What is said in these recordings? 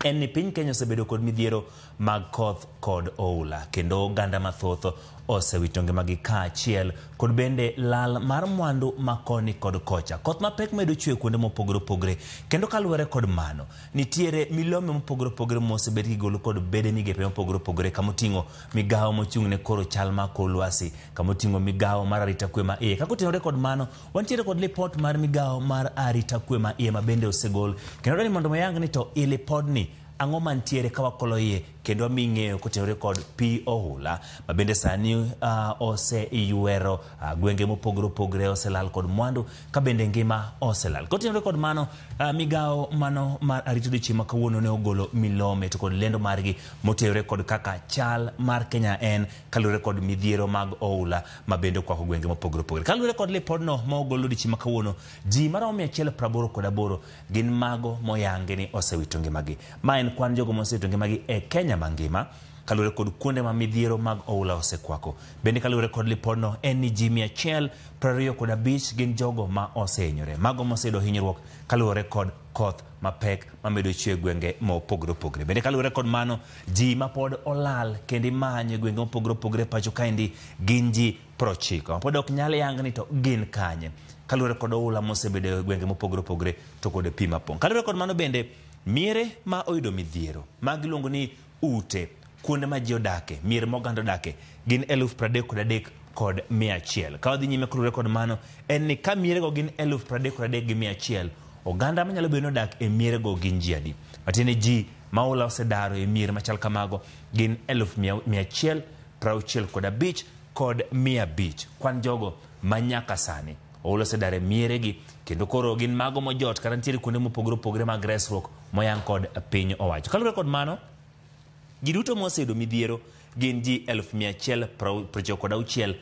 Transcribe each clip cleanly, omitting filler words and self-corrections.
En ni piny Kenya osebedo kod midhiero mag koth kod oula kendo oganda mathoth osewito ngimagi kaachiel kod bende lal mar mwandu ma koni kod kocha. Koth mapek medo chwe kuonde mopogore opogore kendo kaluwore kod mano, nitiere milome mopogore opogore mosebed kigolo kod bede migepe mopogore opogore kamoting'o migawo mochung' ne koro chal mar kor lwasi, kamoting'o migawo mar arita kwe ma iye. Kaka otenore kod mano, wantiere kod lipot mar migawo mar arita kwe ma iye ma bende osegol kendo dwani mondo wayang ni to i lipodni ang'o mantiere ka wakolo iye kendo wami ng'eyo kotenore kod pi ohula ma bende sani oseywero gwenge mopogore opogore oselal kod mwandu ka bende ngima oselal. Kotenore kod mano, migawo mano mar arita odiochieng' ma kawuono ne ogolo milome to kod lendo margi motenore kod kaka chal mar Kenya en kaluwore kod midhiero mag oula ma bende okwako gwenge mopogore opogore. Kaluwore kod lipodno ma ogol odiochieng' ma kawuono, ji maromo 188 gin mago moyangi ni osewito ngimagi. Ma en kwan jogo mosewito ngimagi e Kenya mangima kaluwore kod kuonde ma midhiero mag oula osekwako. Bende kaluwore kod lipodno en ni ji 125 gin jogo ma osehinyore. Mago moseyudo hinyruok kaluwore kod koth mapek mamedo chwe e gwenge mopogore opogore. Bende kaluwore kod mano, ji mapod olal kendo imanyo e gwenge mopogore opogore e pacho kaendi gin ji 90 mapod ok nyal yang ni to gin kanye kaluwore kod oula mosebedo e gwenge mopogore opogore to kod pi mapong'. Kaluwore kod mano bende, miere ma oyudo midhiero ma giluongo ni ute, kuonde ma ji odake, mier ma oganda odake gin 33,100. Ka wadhi nyime kaluwore kod mano, en ni ka mierego gin 33,100, oganda manyalo bedo ni odak e mierego gin ji adi? Matiende ni ji ma oula osedaro e mier machal kamago gin 165,500. Kwan jogo ma nyaka sani oula osedar e mieregi kendo koro gin mago mojot kata nitiere kuonde mopogore opogore mag resruok moyang kod piny owacho. Kaluwore kod mano, ji duto moseyudo midhiero gin ji 196,296.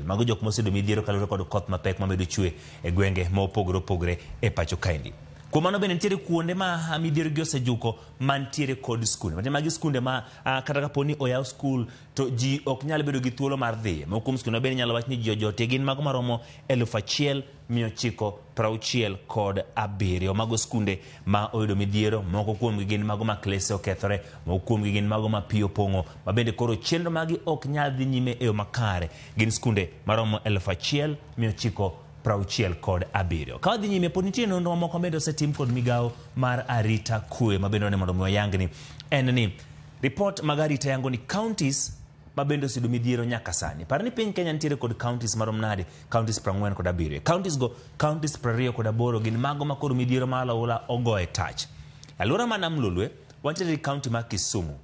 Mago jok moseyudo midhiero kaluwore kod koth mapek mamedo chwe e gwenge mopogore opogore e pacho kaendi. Kuom mano bende nitiere kuonde ma midhiero gi osejuko mantiere kod skunde. Matiende magi skunde ma kata kapo ni oyaw skul to ji ok nyal bedo gi thuolo mar dhiye. Moko kuom skunde ma bende inyalo wach ni ji ojotie gin mago maromo 1967. Mago skunde ma oyudo midhiero, moko kuomgi gin mago ma klese okethore, moko kuomgi gin mago ma pi opong'o, ma bende koro chenro magi ok nyal dhi nyime e yo makare. Gin skunde maromo 1967. Ka wadhi nyime, pod nitie nonro mamoko bende osetim kod migawo mar arita kwe ma bende mondo mi wayangni en ni ripot mag arita yango ni counties ma bende oseyudo midhiero nyaka sani. Par ni piny Kenya nitiere kod counties marom nade? Counties 47. Counties go, counties 28 gin mago ma koro midhiero mar oula ogoye tach. Alwora ma Nam Lolwe, wantiere gi county ma Kisumu,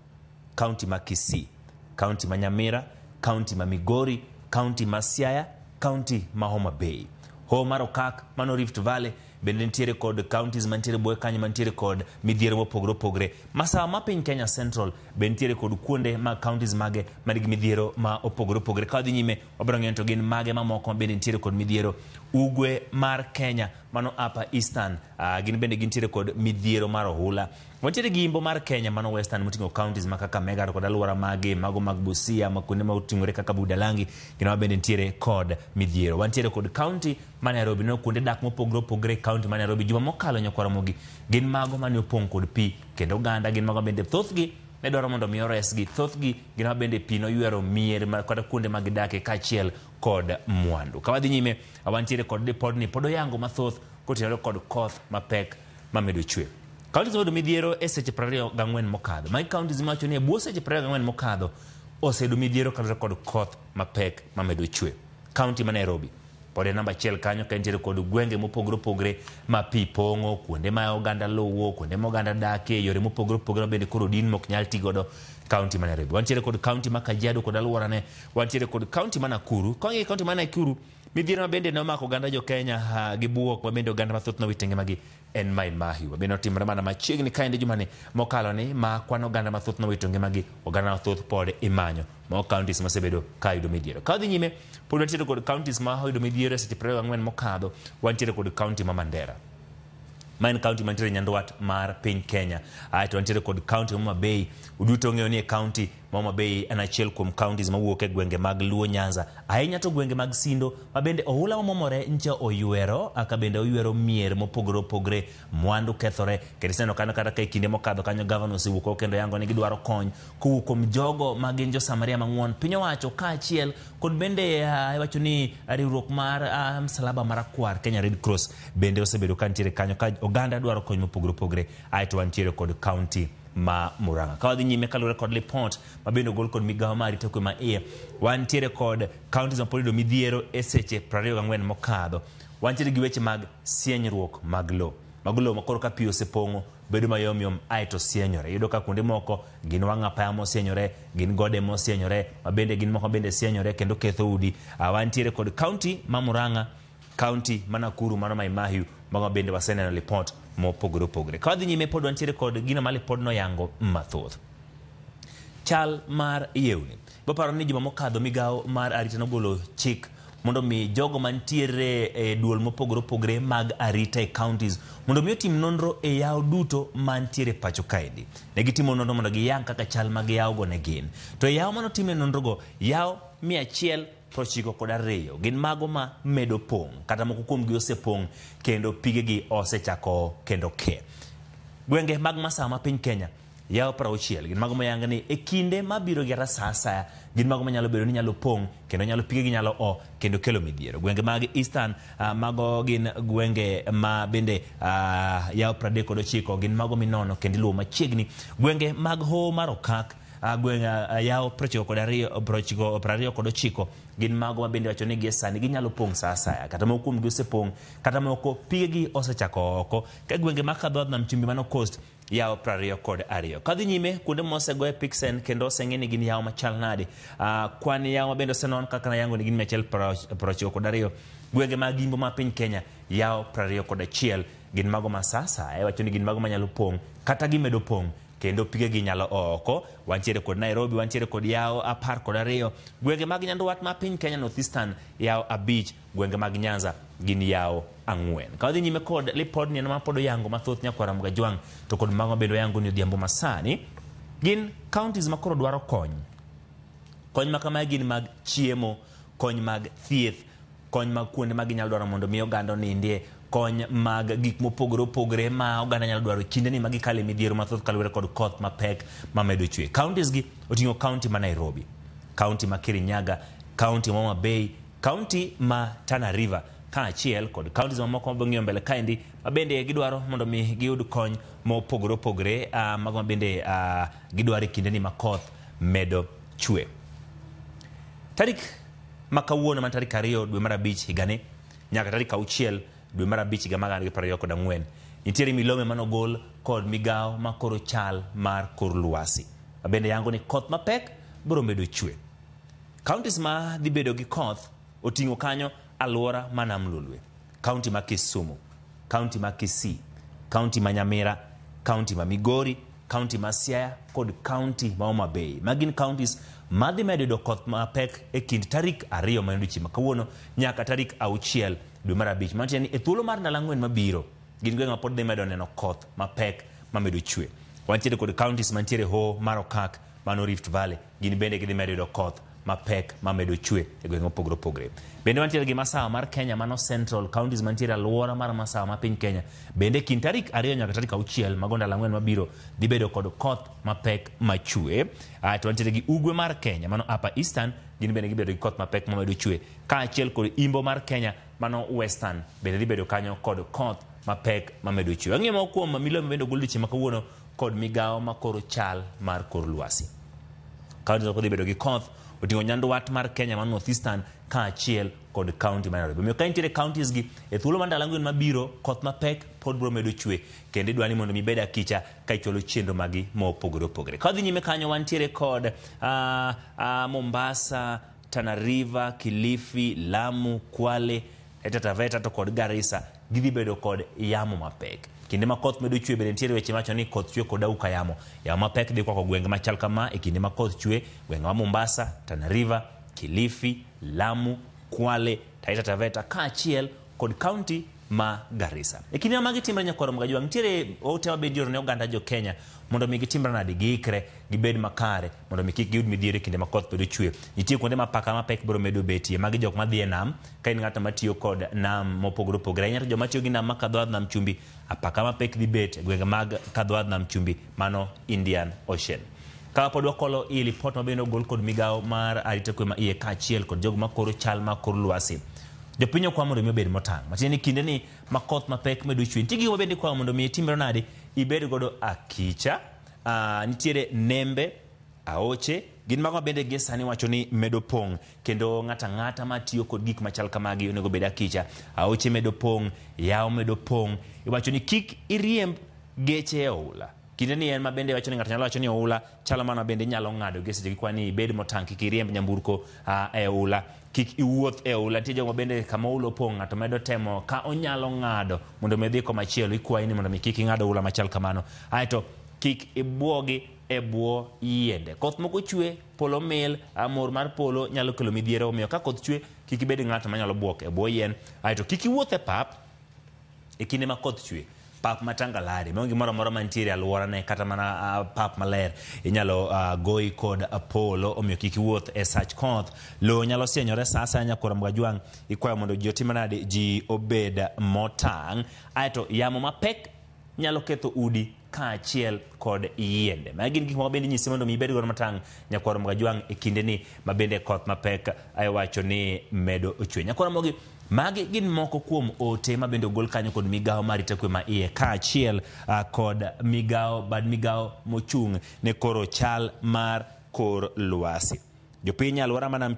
county ma Kisii, county ma Nyamira, county ma Migori, county ma Siaya, county ma Homa Bay. Hoho mar Okak, mano Rift Valley, bende nitiere kod counties mantiere buoye kanyo mantiere kod midhiero mopogore opogore. Masawa ma piny Kenya Central be nitiere kod kuonde mag counties mage manigi midhiero ma opogore opogore. Ka wadhi nyime, wabiro ng'eyo to gin mage mamoko ma bende nitiere kod midhiero. Ugwe mar Kenya, mano Upper Eastern, gin bende gintiere kod midhiero mar ohula. Wantiere gi imbo mar Kenya, mano Western, moting'o counties ma kaka Kakamega kod alwora mage, mago mag Busia, ma kuonde ma oting'ore kaka Budalangi, gin ma bende nitiere kod midhiero. Wantiere kod county ma Nairobi, no kuonde dak mopogore opogore e county ma Nairobi. Juma mokalo nyakwar Ramogi gin mago mane opong' kod pi, kendo oganda gin mago bende thothgi ne dwaro mondo mi oresgi. Thothgi gin ma bende pi noywero mier kata kuonde ma gidake kaachiel kod mwandu. Ka wadhi nyime, wantiere kod ripodni pod oyango mathoth kotenore kod koth mapek mamedo chwe. Counties moyudo midhiero e seche 24 mokadho. Magi counties miwacho ni e bwo seche 24 mokadho oseyudo midhiero kaluwore kod koth mapek mamedo chwe. County ma Nairobi pod en namba achiel kanyo ka entiere kod gwenge mopogore opogore ma pi pong'o, kuonde ma oganda luwo, kuonde ma oganda dakie, yore mopogore opogore ma bende koro odin mok nyal ti godo county ma Nairobi. Wantiere kod county ma Kajiado kod alworane, wantiere kod county ma Nakuru. Ka wang'iyo county ma Nakuru, midhiero ma bende ne omako oganda jo Kenya gi buok ma bende oganda mathoth nowito ngimagi en Mai Mahiu. Bende otimore mana machiegni kaendi jumani mokalo ni ma kwan oganda mathoth nowito ngimagi, oganda mathoth pod imanyo. Mago counties mosebedo ka yudo midhiero. Ka wadhi nyime, pod wantiere kod counties ma oyudo midhiero e seche 24 mokadho, wantiere kod county ma Mandera. Ma en county mantiere nyandwat mar piny Kenya. Aeto wantiere kod county ma Homa Bay. Uduto ung'eyo ni e county Ma Homa Bay en achiel kuom counties mawuok e gwenge mag Luo Nyanza, ahinya to gwenge mag Sindo ma bende ohula momomore ncha oywero, ka bende oywero mier mopogore opogore, mwandu kethore. Kendo iseneno kanyo kata ka e kinde mokadho kanyo gavana osewuok oko kendo yango ni gidwaro kony kowuok kuom jogo ma gin jo-Samaria mang'won, piny owacho kaachiel kod bende iwacho ni riwruok mar Msalaba Marakwar, Kenya Red Cross, bende osebedo ka nitiere kanyo ka oganda dwaro kony mopogore opogore. Aeto wantiere kod county ma Murang'a. Ka wadhi nyime kaluwore kod lipot ma bende ogol kod migawo mar arita kwe ma iye, wantiere kod counties ma pod oyudo midhiero e seche 24 mokadho. Wantiere gi weche mag sienyruok mag lowo. Mago lowo ma koro ka pi osepong'o bedo mayom yom aeto sienyore. Iyudo ka kuonde moko gin wang' apaya mosienyore, gin gode mosienyore, ma bende gin moko bende sienyore kendo ketho udi. Wantiere kod county ma Murang'a, county ma Nakuru, mano Mai Mahiu, mago bende waseneno lipot mopogore opogore. Ka wadhi nyime pod wantiere kod gino ma lipodno yango mathoth. Chal mar yewni. Baparo ni juma mokadho migawo mar arita nogolo chik mondo mi jogo mantiere e duol mopogore opogore mag arita e counties mondo mi otim nonro e yawo duto mantiere pacho kaendi. Ne gitimo nonro mondo giyang kaka chal mag yawo go ne gin. To e yawo manotime nonro go, yawo 192 gin mago ma medo pong', kata moko kuomgi osepong' kendo pigegi osechako kendo ke. Gwenge mag masawa ma piny Kenya, yawo 60 gin mago moyang ni e kinde mabiro gi kata sa asaya gin mago manyalo bedo ni nyalo pong' kendo nyalo pigegi nyalo o kendo kelo midhiero. Gwenge mag Eastern, mago gin gwenge ma bende yawo 39 gin mago minono kendo iluwo machiegni. Gwenge mag Hoho mar Okak, gweng' yawo 92, 29 gin mago ma bende wacho ni gie sani ginyalo pong' sa asaya, kata moko kuomgi osepong', kata moko pigegi osechako oko. Ka gwenge mag Kadhowath Nam Chumbi mano Coast, yawo 22. Kadhi nyime kuonde mosegoye piksen kendo oseng'e ni gin yawo machal nade. Kwan yawo ma bende osenon kaka nayango ni gin 192. Gwenge mag Imbo ma piny Kenya, yawo 21 gin mago ma sa asaya iwacho ni gin mago manyalo pong' kata gimedo pong' kendo pigegi nyalo oko. Wantiere kod Nairobi, wantiere kod yawo 12. Gwenge mag Nyandwat ma piny Kenya, North Eastern, yawo 5. Gwenge mag Nyanza gin yawo 4. Ka wadhi nyime kod lipodni en ma pod oyango mathoth nyakwara Mgajwang', to kod mago bende oyango ni odhiambo masani gin counties ma koro dwaro kony. Kony ma kamae gin mag chiemo, kony mag thieth, kony mag kuonde ma ginyalo dwaro mondo mi oganda onindie, kony mag gik mopogore opogore ma oganda nyalo dwaro kindeni ma gikale midhiero mathoth kaluwore kod koth mapek mamedo chwe. Counties gi oting'o county ma Nairobi, county ma Kirinyaga, county ma Homa Bay, county ma Tana River, kaachiel kod counties mamoko mabiro ng'iyo mbele kaendi ma bende gidwaro mondo mi giyud kony mopogore opogore, mago ma bende gidwaro e kindeni ma koth medo chwe. Tarik ma kawuono ma tarik 2 dwe mar 5 higani nyaka tarik 6 dwe mar 5 higa mar 2024, nitiere milome manogol kod migawo ma koro chal mar kor lwasi ma bende yango ni koth mapek biro medo chwe. Counties ma dhi bedo gi koth oting'o kanyo alwora ma Nam Lolwe, county ma Kisumu, county ma Kisii, county ma Nyamira, county ma Migori, county ma Siaya kod county ma Homa Bay. Ma gin counties madhi medo yudo koth mapek e kind tarik 2 ma odiochieng' ma kawuono nyaka tarik 6 dwe mar 5. Mano tiende ni e thuolo mar ndalo 4 mabiro, gin gwenge ma pod dhi medo neno koth mapek mamedo chwe. Wantiere kod counties mantiere hoho mar Okak, mano Rift Valley, gin bende gidhi medo yudo koth mapek mamedo chwe e gwenge mopogore opogore. Bende wantiere gi masawa mar Kenya, mano Central, counties mantiere alwora mar masawa ma piny Kenya. Bende kind tarik 2 nyaka tarik 6 mago ndalo 4 mabiro dhi bedo kod koth mapek machwe. To wantiere gi ugwe mar Kenya, mano Upper Eastern, gin bende gibedo gi koth mapek mamedo chwe. Kaachiel kod imbo mar Kenya, mano Western, bende dhi bedo kanyo kod koth mapek mamedo chwe. Wang'iyo moko kuom milome bende ogol odiochieng' ma kawuono kod migawo ma koro chal mar kor lwasi. Counties moko dhi bedo gi koth oting'o Nyandwat mar Kenya ma North Eastern kaachiel kod county mar Nairobi. Omiyo ka nitiere counties gi e thuolo mar ndalo 4 mabiro, koth mapek pod biro medo chwe kendo idwa ni mondo mi ibed akicha ka ichwalo chenro magi mopogore opogore. Ka wadhi nyime kanyo wantiere kod Mombasa, Tana River, Kilifi, Lamu, Kwale, Taita Taveta to kod Garissa gidhi bedo kod yamo mapek. Kinde ma koth medo chwe bende nitiere weche mawacho ni koth chwe kod auka yamo. Yamo mapek dhi kwako gwenge machal kama e kinde ma koth chwe, gwenge ma Mombasa, Tana River, Kilifi, Lamu, Kwale, Taita Taveta kaachiel kod county ma Garissa. E kinde ma magi timre nyakwar Mgajwang', nitiere ote ma bende ioro ne oganda jo Kenya mondo mi gitimre nade, giikre, gibed makare mondo mi kik giyud midhiero e kinde ma koth pod ochwe. Nitie kuonde ma apaka mapek biro medo betie, magi jok madhi e nam, ka in ng'ato matiyo kod nam mopogore opogore ahinya to joma tiyo gi nam ma Kadhowadh nam chumbi, apaka mapek dhi bet e gwenge mag Kadhowadh nam chumbi, mano Indian Ocean. Ka pod wakolo i lipot ma bende ogol kod migawo mar arita kwe ma iye kaachiel kod jogo makoro chal mar kor lwasi. Jopiny okwa mondo mi obed motang'. Matiende ni kinde ni ma koth mapek medo chwe. Nitie gigo ma bende ikwayo mondo mi itimre nade, ibed godo akicha. Nitiere nembe, aoche, gin mago ma bende gie sani wacho ni medo pong' kendo ng'ato ang'ata matiyo kod gik machal kamagi onego bed akicha. Aoche medo pong', yawo medo pong'. Iwacho ni kik iriemb geche e oula. Kinde ni en ma bende wacho ni ng'ato nyalo wacho ni oula chalo mana bende inyalo ng'ado gi seche gikwa ni ibed motang' kik iriemb nyamburko e oula, kik iwuoth e oula. Nitie jogo bende kama oula opong' ng'ato medo temo ka onyalo ng'ado mondo mi odhi komachielo, ikwayi ni mondo mi kik ing'ad oula machal kamano. Aeto kik ibwogi e bwo yiende. Koth moko chwe, polo mil, mor mar polo nyalo kelo midhiero, omiyo ka koth chwe kik ibed ng'ato manyalo buok e bwo yien. Aeto kik iwuoth e pap e kinde ma koth chwe. Pap matangalare, maonge gimoro amora mantiere e alworane, kata mana pap maler inyalo goyi kod polo, omiyo kik iwuoth e sach koth. Lowo nyalo sienyore sa asaya nyakwar Mgajwang', ikwayo mondo ji otim nade, ji obed motang'. Aeto yamo mapek nyalo ketho udi kaachiel kod yiende. Magi gin gik moko bende inyisi mondo mi ibed godo motang' nyakwar Mgajwang' e kindeni ma bende koth mapek iwacho ni medo chwe. Nyakwar Ramogi, magi gin moko kuom ote ma bende ogol kanyo kod migawo mar arita kwe ma iye kaachiel kod migawo bad migawo mochung' ne koro chal mar kor lwasi. Jopiny alwora ma nam